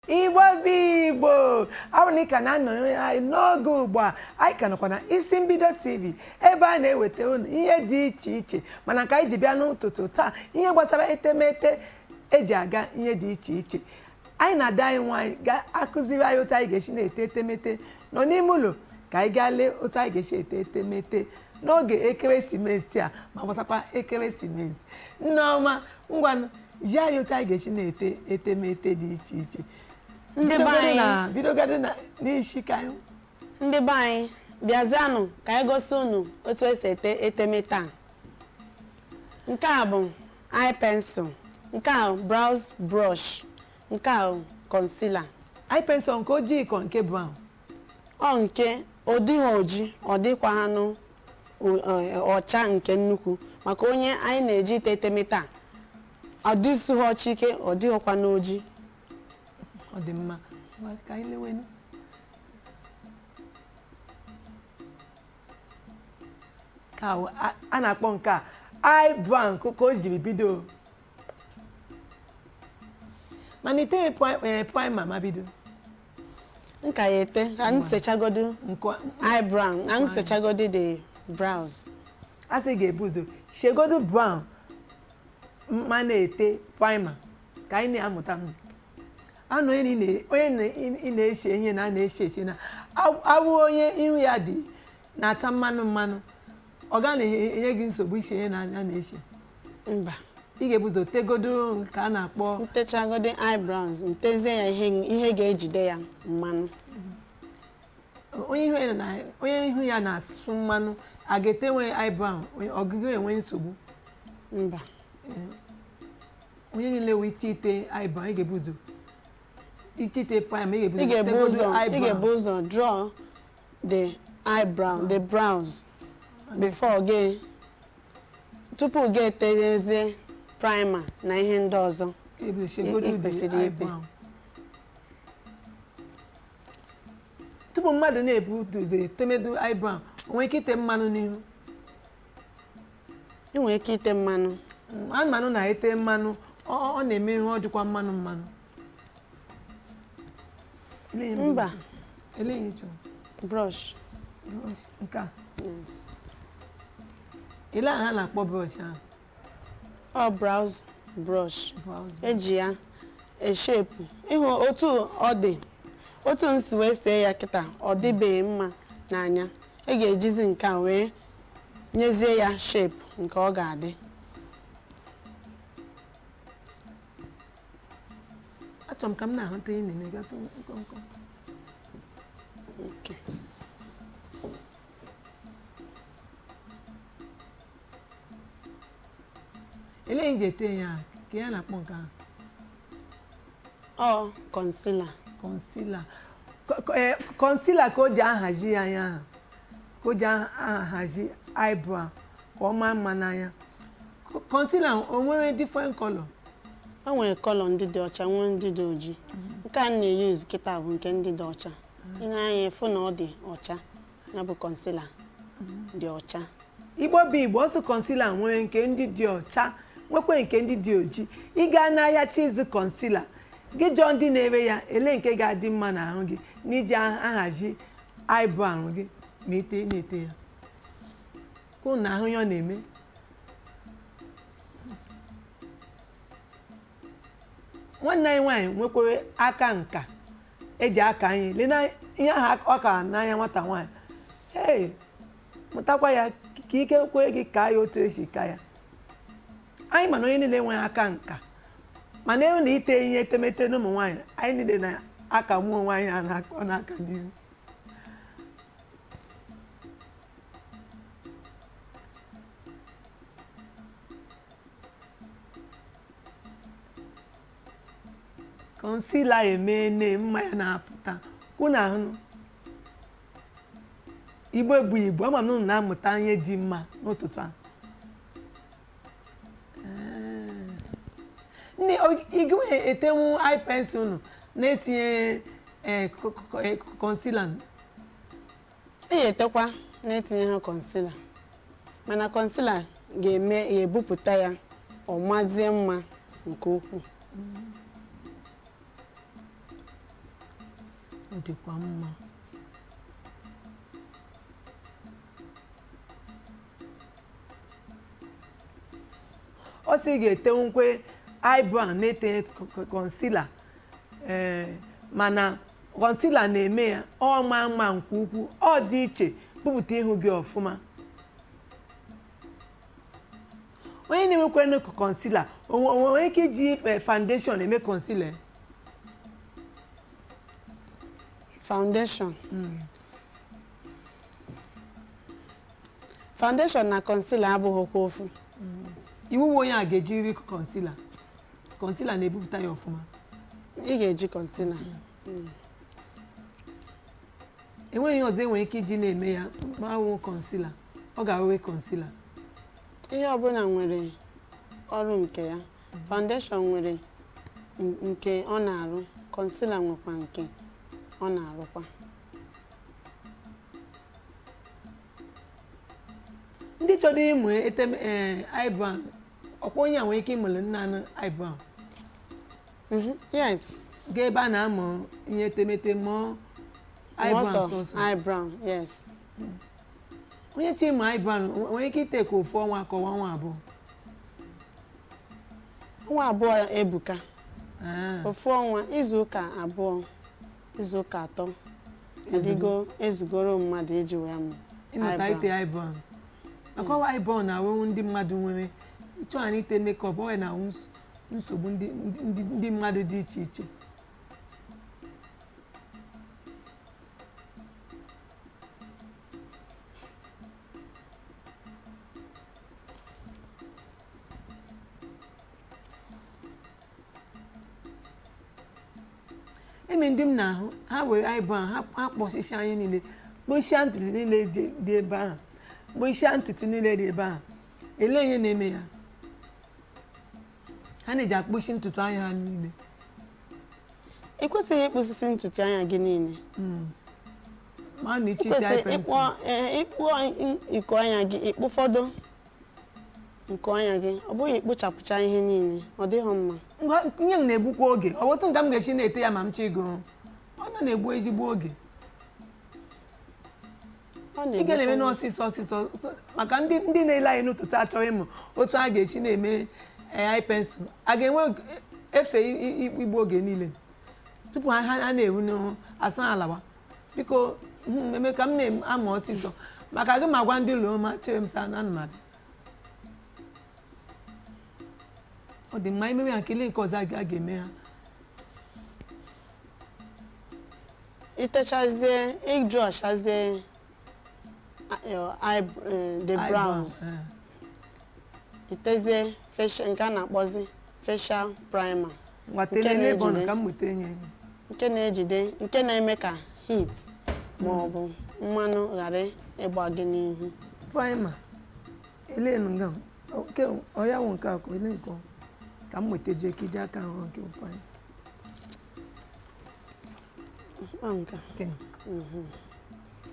Igbo bụ Igbo, ọ bụ na ị ka na-anọnyere anyị n'oge ugbu a, anyị ka nọkwa na Isi Mbido TV, ebe a na-eweta unu ihe dị iche iche. Mana nke anyị ji bịa n'ụtụtụ taa, ihe gbasara etemete eji aga ihe dị iche iche. Anyị na-ada anyị nwaanyị ga-akụziri anyị otu anyị ga-esi na-ete etemete nọ n'ime ụlọ. Ka anyị gaa lee otu anyị ga-esi ete etemete n'oge ekeresimesi a, ma gbasakwa ekeresimesi. Nneọma, ngwanụ, ji anyị otu anyị ga-esi na-ete etemete dị iche iche. Ndị be anyị. Bidogodi na n'isi ka anyị Ndị be anyị, bịazianụ ka anyị gosi unu otu esi ete etemete a. Nke a bụ eye pencil, nke a bụ brows brush, nke a bụ concealer. Eye pencil nke ojii ka nke brown? Ọ nke ọ dịghị oji, ọ dịkwa anụ ọcha nke nnukwu, maka onye anyị na-eji ite etemete a. Ọ dịsụghị ọcha ike, ọ dịghịkwa n'oji. Ọ dị mma. Ngwa, ka anyị lewenu ka a na-akpọ nke a eye brown, ka o jiri bido. Mana ite primer ma bido. Nka ya ete ka m sechagodu nke eyebrow, ka m sechagodi the brows. A sị ga-ebu ụzọ shegodu brown ma na-ete primer. Ka anyị na-amụta anụ onye onye ị na-eche ihe na a na-eche eche na awụ onye ihu ya dị na-acha mmanụ mmanụ, ọ ga na-enye gị nsogbu iche ihe na a na-eche? Mba. Ị ga-ebu ụzọ tegodo nke a na-akpọ Ntechagodi eyebrows, ntezie ya ihe ga-ejide ya mmanụ. Onye ihu ya na-asụ mmanụ a ga-etenwe eyebrow, ọgụgụ enwe nsogbu? Mba. Onye niile wee iche ite eyebrow, ị ga-ebu ụzọ iche ite primer, ị ga-ebu Ị ụzọ ga-ebu tegodo ụzọ ị eyebrow. ga-ebu ụzọ draw the eyebrow, the brows, before gị, tupu gị etezie primer na ihe ndị ọzọ. Ị ga-ebu ụzọ shegodo ị the kwesịrị ite. Eyebrow. Tupu mmadụ na-ebu ụzọ etemedu eyebrow, o nwere ike ite mmanụ n'ihu? Ị nwere ike ite mmanụ. Mmanụ na-ete mmanụ, ọ na-eme ihe ọ dịkwa mmanụ mmanụ. Elee ihe Mba. Elee ihe ị chọrọ? Brush. Brush nke a? Yes. Elee aha a na-akpọ brush ahụ? Ọ brows brush. Brows. Eji ya eshape ịhụ otu ọ dị, otu m si wee see ya kịta, ọ dịbeghị mma n'anya. Ị ga-ejizi nke a wee nyezie ya shape nke ọ ga-adị. Achọrọ m ka m na-ahụta ihe ị na-eme gatụ nkọnkọ. Okay. Elee ihe ji ete ya ka ya na-akpọ nke ahụ? Ọ concealer. Concealer. Concealer ka o ji ahazi ya anya ahụ, ka o ji ahazi eyebrow ka ọ maa mma n'anya. Concealer o nwere different color? O nwere color ndị dị ọcha, nwee ndị dị oji. Nke a m na-eyuzu kịta bụ nke ndị dị ọcha. Ị na-anya ịfụ na ọ dị ọcha, ya bụ concealer dị ọcha. Igbo bụ Igbo, ọsụ concealer nwere nke ndị dị ọcha, nwekwa nke ndị dị oji. Ị gaa n'ahịa chizu concealer gị, jụọ ndị na-ere ya ele nke ga-adị mma n'ahụ gị n'iji ahazi eyebrow gị ma ite na-ete ya, ka unu na-ahụ ihe ọ na-eme. Nwanne anyị nwaanyị nwekwara aka nka eji aka anyị lee na ihe ahụ ọ kara n'anya nwata nwaanyị. Hey, mụtakwa ya ka ike kwee gị ka ya otu esi ka ya. Anyị mana onye niile nwere aka nka, mana ịhụ na ite ihe etemete n'ụmụ nwaanyị, anyị niile na-aka mụ onwe anyị a na-akọ n'aka n'ihu. Concealer emene mma ya na-apụta kwụ na ahụ. Igbo bụ Igbo, ama m na unu na-amụta ihe dị mma n'ụtụtụ a. Nne, igwe etenwu eye pencil unu na-etinye concealer? E etekwa na-etinye ha concealer, mana concealer ga-eme ya ebupụta ya, ọ mazie mma nke ukwuu. Ọ dịkwa mma. Ọ sị ị ga-etenwukwe eyebrow na-etinye concealer. Ee, mana concealer na-eme ya ọ maa mma nke ukwuu, ọ dị iche, bupụta ihu gị ọfụma. Onye na-enwekwanụ concealer, o nwere ike iji foundation eme concealer? Foundation, foundation na concealer abụghịkwa ofu. Iwu onye a ga-ejiri concealer. Concealer na-ebupụta ya ọfụma. Ị ga-eji concealer. Enweghị ihe ọzọ enwere ike iji na-eme ya ma awụ concealer? Ọ ga-awụ concealer. Ihe ọbụla nwere ọrụ nke ya. Foundation nwere nke ọ na-arụ, concealer nwekwa nke ọ na-arụkwa. Ndị chọrọ ịmụ eteme ee eyebrow, ọkwa onye a nwere ike ịmụrụ naanị eyebrow? Yes. Gaa ebe a na-amụ ihe etemete mụọ eyebrow. Mụọ sọ sọsọ eyebrow, yes. Onye chọ ịmụ eyebrow nwere ike ite ka ofu ọnwa ka ọnwa 2? Ọnwa 2 ebuka. Ah. Ofu ọnwa, izu ụka 2, izu ụka 3 adịgo ezugoro mmadụ iji wee mụ ịmụta eyebrow. ite eyebrow. Akọwa eyebrow na-awụ ndị mmadụ nwere ịchọ ha n'ite makeup, ọ na-awụ nsogbu ndị mmadụ dị iche iche. Eme ndị m na-ahụ ha were eyebrow ha, ha kpọsịsịa anya niile, kpọsịa ntutu niile dị ebe ahụ, kpọsịa ntutu niile dị ebe ahụ. Ele ihe na-eme ya ha na-eji akpụsi ntutu anya ha niile? Ị kwesịghị ịkpụsịsị ntutu anya gị niile. Ma na Ị iche ite kwesịrị eye pencil. ịkpụọ nku anya gị, ịkpụfọdụ nku anya gị, ọ bụghị ịkpụchapụcha ihe niile, ọ dịghị mma. Ngwa, ihe m na-egbukwa oge, ọ wụtụ nka m ga-esi na-ete ya ma m chọ ịgụ, ọ nọ na-egbu ezigbo oge. Ọ Ị ga na-eme na-egbukwa n'ọsịsọ ọsịsọ maka ndị na-ele anyị n'ụtụtụ achọghị ịmụ otu a ga-esi na-eme eye pencil. A ga-enwe efe igbu oge niile tupu ha ha na-eru n'ihu asa alawa. Biko, eme ka m na-amụ ọsịsọ maka gị, ma gwa ndị ụlọ ma chere m sa na ana m abịa. Ọ dị mma imewe ya nke nke ọzọ a ga-eme ha. Itechazie, ịjụọchazie your eye, the Eyebrow, brows, itezie facial, nke a na-akpọzi facial primer. Ngwa, Nke tele n'ebe ọ nọ na-ejide. ka m nweta enye. Nke na-ejide, nke na-eme ka heat ma ọ bụ mmanụ ghara ịgba gị n'ihu. Primer elenu nga nke ọya wụ nke a ka ele nke ọ ka m nweta jee ka iji aka ahụ nke bụ primer. Ọ nke a. Nke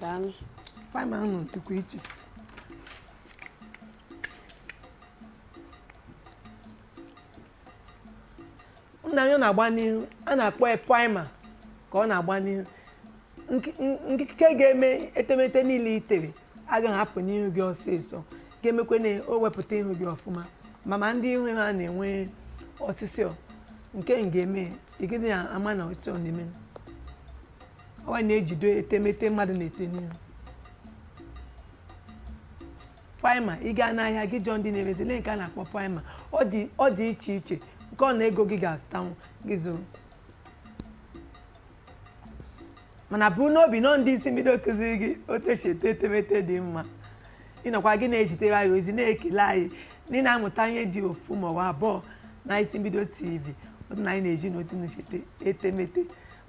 Daalụ. Primer ahụ dịkwa iche. Nna anyị, ọ na-agba n'ihu, a na-akpọ ya primer ka ọ na-agba n'ihu. Nke ga-eme etemete niile i tere agaghị apụ n'ihu gị ọsịsọ, ga-emekwa na o wepụta ihu gị ọfụma. Ma ndị ihu ha na-enwe ọsịsọ, nke m ga-eme ịgịdị ya ama na ọsịsọ na-eme ọ na-ejide etemete mmadụ na-ete n'ihu. Primer, ị gaa n'ahịa gị jụọ ndị na-erezi lee nke a na-akpọ primer. Ọ dị iche iche, nke ọ na ego gị ga-azụtanwu gị zụrụ. Mana bụrụ n'obi nọ ndị isi mbido kụziri gị otu esi ete etemete dị mma. Ịnọkwa gị na-ezitere anyị ozi na-ekele anyị na ị na-amụta ihe dị ofu ma ọ bụ abụọ na Isi Mbido TV, otu na anyị na-eji na otu na-echete etemete.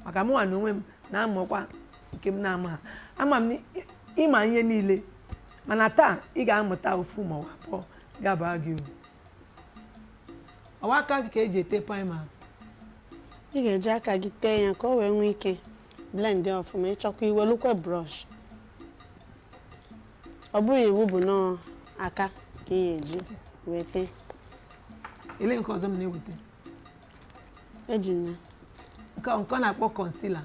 Maka mụnwa na onwe m na-amụkwa nke m na-ama ha, ama m na ịma ihe niile, mana taa ị ga-amụta ofu ma ọ bụ abụọ ga-abara gị uru. Ọwa aka gị ka eji ete primer? Ị ga-eji aka gị tee ya ka o wee nwee ike blend ya ọfụma. Ịchọkwa, iwelukwe brush. Ọ bụghị iwu bụ nọọ aka ka ị ga-eji wee tee. Ele nke ọzọ m na-eweta? Eji m ya. Nke ọ na-akpọ concealer.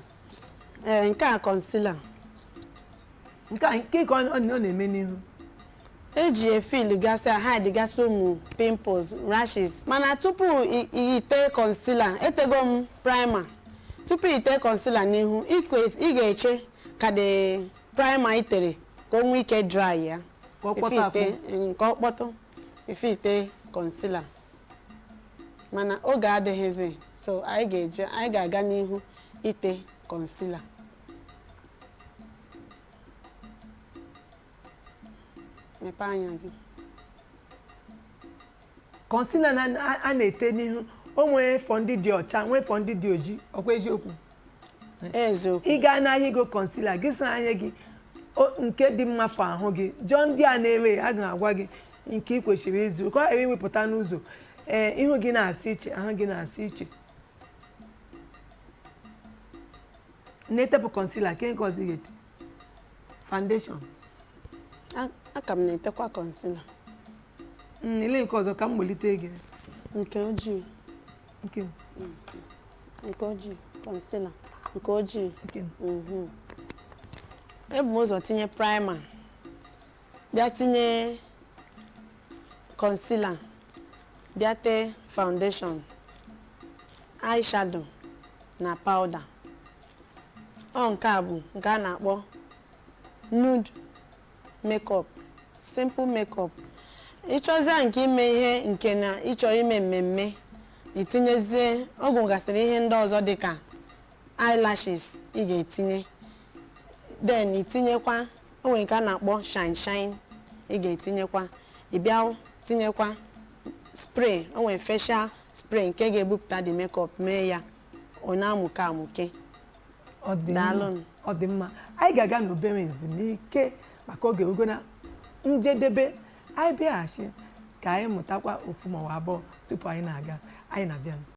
Ee, nke a concealer. Nke a nke ka ọ na-eme n'ihu? Eji efil gasị, hide gasị ụmụ pimples, rashes. Mana tupu ite concealer, etego m primer. Tupu ite concealer n'ihu, ị ga-eche ka the primer itere ka o nwee ike dry ya. Ka ọ kpọtụ. Ife ka ọ kpọtụ ife ite concealer. Mana oge adịghịzi, so anyị ga-eje, anyị ga-aga n'ihu ite concealer. Mepee anya gị. Concealer na a na-ete n'ihu, o nwee fọ ndị dị ọcha, nwee fọ ndị dị ojii. Ọkwa eziokwu? Eziokwu. Ị gaa n'ahịa igo concealer gị, saa anya gị nke dị mma fọ ahụ gị. Jụọ ndị a na-ere, a ga-agwa gị nke ị kwesịrị ịzụ, ka ọ ghara iwepụta n'ụzọ ee ihu gị na-asị iche, ahụ gị na-asị iche. Na-etepụ concealer, ke nke ọzọ ị ga-ete? Foundation? Aka m na-etekwa concealer. Ele nke ọzọ ka m welite gị? Nke ojii. Nke m? Nke ojii, concealer nke ojii. Nke m? Ebu m ụzọ tinye primer, bịa tinye concealer, bịa tee foundation, eyeshadow na powder. Ọ nke a bụ nke a na-akpọ nude makeup, simple makeup. Ịchọzie nke ime ihe nke na ịchọrọ ime mmemme, itinyezie ọgwụ gasịrị, ihe ndị ọzọ dịka eyelashes ị ga-etinye. Then itinyekwa, o nwere nke a na-akpọ shine shine ị ga-etinyekwa. Ị bịa tinyekwa spray, o nwere facial spray nke ga-ebupụta the makeup, mee ya ọ na-amụke amụke. Ọ dị mma. Daalụnụ. Ọ dị mma. Anyị ga-aga n'obere ezumike maka oge ogo na njedebe. Anyị bịaghachi ka anyị mụtakwa ofu ma ọ bụ abụọ tupu anyị na-aga. Anyị na-abịa.